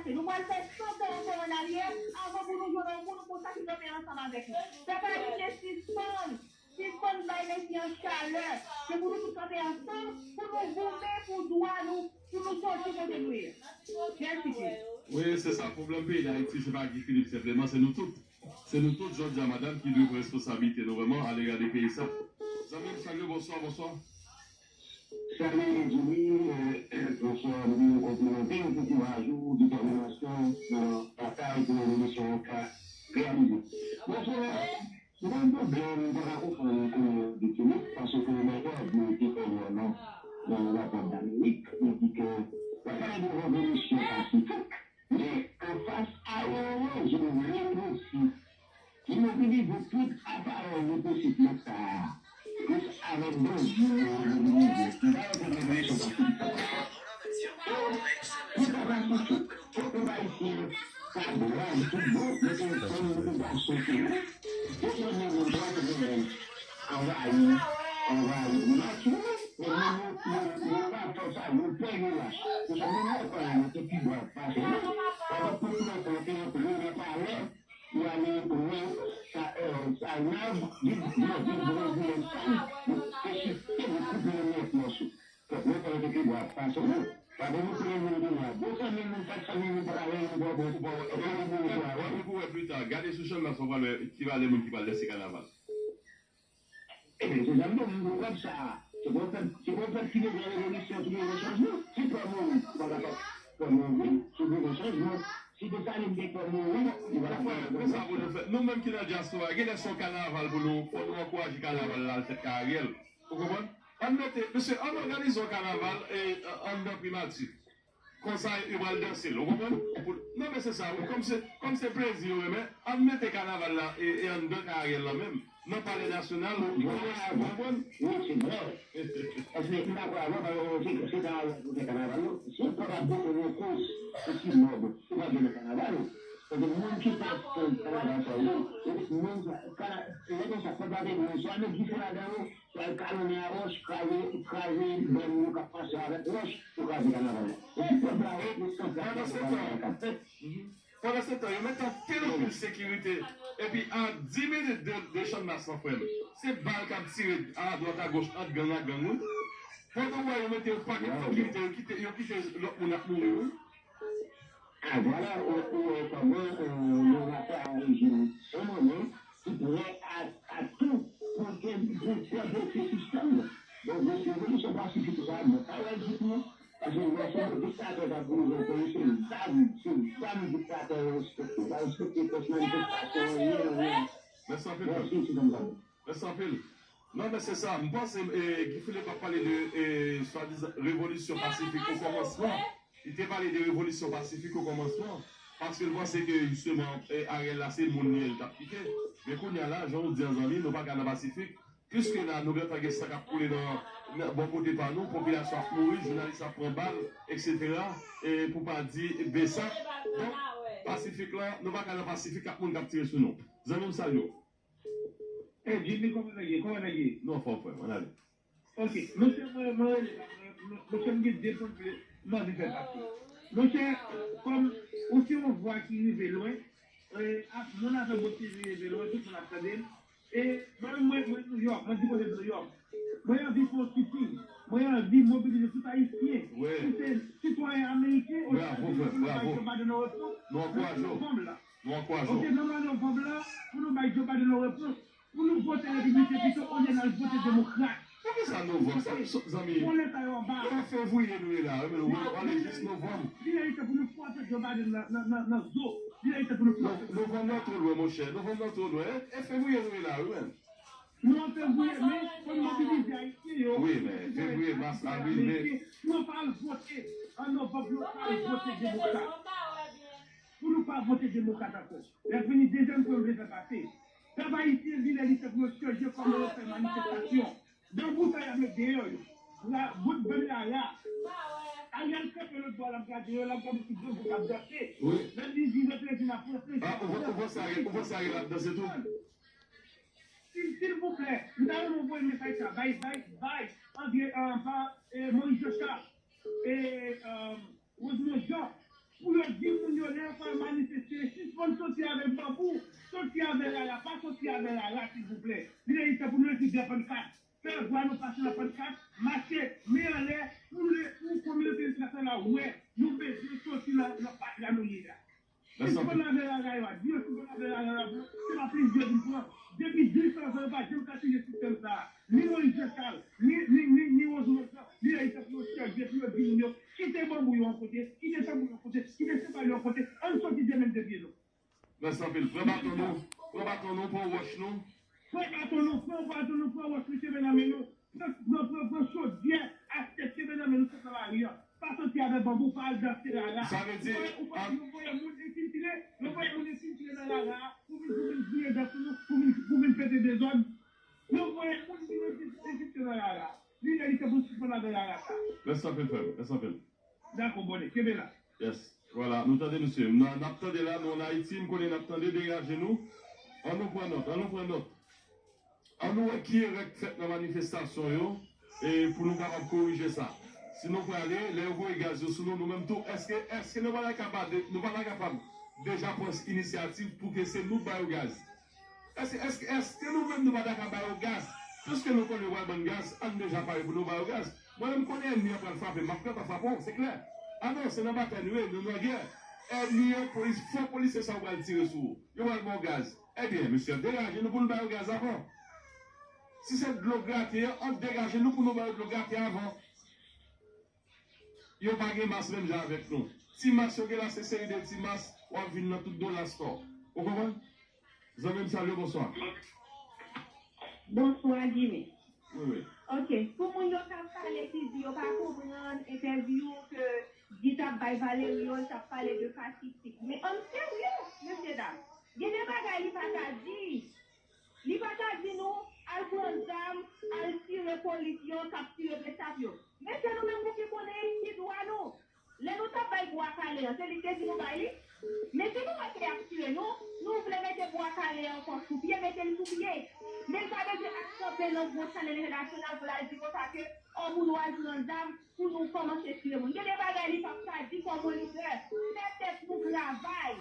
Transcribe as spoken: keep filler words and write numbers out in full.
Nou pral fè san tan ankò ann aryè avan pou nou jwenn yon moun konsa ki kanpe ansanm avèk nou. Pèp ayisyen, sispann, sispann bay mesye an chalè. Se pou nou tout kanpe ansanm, pou nou goumen pou dwa nou, pou nou soti kote nou ye. Mèsi, Jezi. Wi, se sa, pwoblèm peyi Dayiti, se pa Guy Philippe senpleman, se nou tout. Se nou tout, jodi a, madanm, ki dwe pran responsablite nou vrèman alega de peyi sa. Zanmi m, salye w, bonswa, bonswa. Salut Jimmy, euh, bonsoir, m konplimente w pou kouraj ou, detèminasyon nan batay pou revolisyon an ka reyalize. Bonswa, m gen yon pwoblèm, m pa ka konprann konnen Guy Philippe, paske lè Bèbè di te fè yon non nan La Voix de l'Amérique, li di ke l ap pale de revolisyon pasifik, men anfas a yo, yo jwenn yon revolisyon ki mobilize tout aparèy represif leta a, plis avèk bandi yo mobilize, ki pa yo te gen presyon pasifik. Pou sa pasifik, fòk pèp ayisyen sa brav tout bon, mete fanm, mete gason, tout. Depi mil nèf san katreven, anvayi, anvayi, mati, men nou, nou, nou, nou pa fè sa, nou pè nou lach. Pou sa, nou, nou pa, nou te pi brav pase nou. Pandan tout lontan, te antre nan palè, pou ale wè sa, euh, sa nav, vin, vin, vin, vin, vin, sa, nou te chifte, nou koupe nan nèf mòso. Fòk nou fè yon pi bwa pase nou. Pa gen nou premye nou la. Bon, san mil nou, kat san mil nou pa ka wè nou, bon, bon, bon, bon, bon, bon, bon, bon. Ou pou wè pita, gade sou chanm nan, sa w pral wè ki valè moun ki pral danse kanaval. Ebyen, se sa m di w, m wè sa. Se pou w fè, se pou w fè ki bezwen revolisyon, ki bezwen chanjman. Si pè mouri, ou pa ka fè pè mouri, si bezwen chanjman. Si Desalin gen pè mouri, li pa ka fè chanjman. Sa pou nou fè. Nou menm ki nan dyaspora, genlè se yon kanaval pou nou, fò nou ankouraje kanaval la al fèt kay Ariel. Ou konprann? Ann mete, mesye, ann òganize yon kanaval, e, anndan primati. Konsa, yo pral danse l, ou konprann? Pou, non, men se sa, wi. Kòm se, kòm se plezi yo renmen, ann mete kanaval la, e, e anndan kay Ariel la menm, nan Palè Nasyonal, ou konprann? Wi, se vre. Paske m dakò avè w, paske se, se kay Ariel pou fè kanaval yo. Si yo pa bouke yon kous, se ti mòd, se pa byen nan kanaval. Paske moun ki fè kanaval sa yo, se moun sa, kana-, lè konsa, pèp la te di, swa met dife ladan yo, swa yo kalonnen a wòch, kraze, kraze bèl moun k ap pase avèk wòch pou kraze kanaval la. Epi pèp la ret nan san plas la pou kanaval la k ap fèt. Pandansetan, yo mete anpil, anpil sekirite. Epi a dis minit de, de Channmas lan, frè m, se bal k ap tire adwat agoch ant gang ak gang, wi. Pandan w wè yo mete yon pakèt sekirite, yo kite, yo kite lòt moun ap mouri, wi. A, vwala, ou, ou wè kòman, euh, yon lata rejim san manman ki prè a, a tou pou ke, pou fè bloke sistèm nan. Donk, revolisyon pasifik sa, mwen pa wè l ditou, paske lè se yon diktatè k ap dirije yon peyi, se zam, se zam diktatè yo respekte. Yo pa respekte fòs manifestasyon, anyen, anyen. Mèsi anpil, frè m. Mèsi, ti zanmi. Mèsi anpil. Non, men se sa. M panse, eh, Guy Philippe ap pale de, eh, swadizan revolisyon pasifik o kòmansman. Li te pale de revolisyon pasifik o kòmansman. Paske l panse ke, jisteman, eh, Ariel la, se moun li ye, l t ap kite. Men kounye a la, jan w di an, zanmi, nou pa ka nan pasifik. Piske la, nou gentan gen san k ap koule nan, nan bò kote pa nou, popilasyon ap mouri, jounalis ap pran bal, etsetera. E pou pa di Bsap. Donk, pasifik la, nou pa ka nan pasifik ak moun k ap tire sou nou. Zanmi m, m salye w. Hey, Jimmy, kòman nèg ye? Kòman nèg ye? Nou anfòm, frè m, ann ale. Ok, mesye, mwen, mwen rele la, mwen, mwen, mesye, m gen de pwen m vle, m anvi fè pase. Mesye, kòm ou se yon vwa ki rive lwen, e, ap, moun avè bon T V rive lwen, tout moun ap tande m. E mwen, mwen, mwen Nouyòk, mwen di kote Nouyòk. Mwen anvi fè yon sitin, mwen anvi mobilize tout Ayisyen ki se sitwayen ameriken, Bravo, frè m, bravo. Nou ankouraje w. Nou ankouraje w. Ok, nan mwa novanm lan, pou nou bay Joe Biden yon repons, pou nou vote repibliken pito olye n al vote demokrat. Poukisa novanm? Sa ki sòt, zanmi? Pou leta yo anba. E fevriye nou ye la, wi, men nou ale jis novanm. Li merite pou nou fwate Joe Biden nan, nan, nan, nan zo. Li merite pou nou fwate. Novanm nan twò lwen, monchè. Novanm nan twò lwen. E fevriye nou ye la, wi, men. Nou an fevriye, men, pou n mobilize Ayisyen yo. Wi, men fevriye, mas, avril, me. Pou yo pa al vote an novanm, yo pa al vote demokrat. Pou nou pa vote demokrat ankò. Lè fini, dezyèm pwen m vle fè pase. Pèp ayisyen, li lè li se pou yo chanje kòman yo fè manifestasyon. Nan boutèy y ap met deyò yo. Bout bann rara. Ariel kanpe lòt bò, l ap gade yo, l ap gade tout granmoun k ap danse. Wi. Lè l di, di, rete, rete, n ap rantre. Ah, ou vwa, ou vwa sa, ou vwa sa, l ap danse tou. Sil, silvouplè, m ta renmen w voye mesaj sa, bay, bay, bay, André, ah, pa, eh, Moïse Jochard, eh, ah, Rosemond Jean, pou yo di moun Yo pral manifeste, sispann soti avèk banbou, soti avè rara, pa soti avè rara, silvouplè. Li merite pou nou ekri de pannkat. Fè vwa nou pase nan pannkat, mache, men anlè, pou le, pou kominote entènasyonal la wè, nou bezwen soti nan, nan patya nou ye a. Sispann avè rara yo a, di yo sispann avè rara yo a, se pa plizyè vin pran. Depi dis san zan, yo pa janm ka chanje sistèm sa a. Ni Moyiz Jacques, ni, ni, ni, ni Rosemond Jean, ni Ayisyen pou yo chanje, pou yo di moun yo, kite banbou yo yon kote, kite tanbou yo yon kote, kite senbal yo yon kote, ann soti de menm de pye nou. Mèsi anpil. Pran baton nou, pran baton nou, pran wòch nou. Pran baton nou, pran baton nou, pran wòch nou, kenbe nan men nou. Pran, pran, pran, pran chodyè ak tèt, kenbe nan men nou, sot nan lari a. Pa soti avè banbou, pa al danse rara. Sa vle di, ou voye, ou voye, yo voye moun enfiltre, yo voye moun enfiltre nan rara a, pou vin, pou vin boule dan sou nou, pou vin, pou vin pete dezòd. Yo voye moun vin enfiltre nan rara a. Li merite pou sispann avè rara sa. Mèsi anpil, frè m. Mèsi anpil. Dakò, bòne, kenbe la. Yes. Vwala, nou tande, mesye. N a, n ap tande la, nou ann Ayiti, m konnen n ap tande, degaje nou. Ann nou pran nòt, ann nou pran nòt. Ann nou wè ki erè k fèt nan manifestasyon yo, e pou nou kapab korije sa. Si nou prale, lè yo voye gaz yo sou nou, nou menm tou, èske, èske nou pa ta kapab, nou pa ta kapab deja pran inisyativ pou ke se nou k ba yo gaz? Èske, èske, èske nou menm nou pa ta ka ba yo gaz? Piske nou konnen yo pral ban n gaz, ann deja pare pou nou ba yo gaz. Mwen menm konnen ènmi an pral frape, m ap pran pa frape w, se klè. A non, se nan batay nou ye, nou nan gè. Ènmi an, polis, fo polisye sa yo pral tire sou ou. Yo pral ba w gaz. Ebyen, mesye, degaje nou pou nou ba yo gaz avan. Si se dlo grate an, ann degaje nou pou nou ba yo dlo grate avan. Yo pa gen mas menm jan avèk nou. Ti mas yo gen la, se seri de ti mas w ap jwenn nan tout dola store. Ou konprann? Zanmi m, salye w, bonswa. Bonswa, Jimmy. Wi, wi. Ok, pou moun yo k ap pale ki di yo pa konprann entèvyou ke Guy t ap bay Valerio, l t ap pale de pasifik. Men ann serye, mesye dam. Gen de bagay li pa ka di. Li pa ka di nou al pran zam, al tire polis yo k ap tire Bsap yo. Mesye, nou menm nou ki konnen ki dwa nou. Lè nou t ap bay bwa kale an, se li k te di nou bay li. Men si nou wè ke y ap tire nou, nou vle mete bwa kale an ankò sou pye, mete l sou pye. Men l pa bezwen ap kanpe nan gwo chanèl entènasyonal pou l al di konsa ke, o, pou nou al pran zam, pou nou kòmanse tire moun. Gen de bagay li p ap ka di kòm yon lidè. Fè tèt nou travay.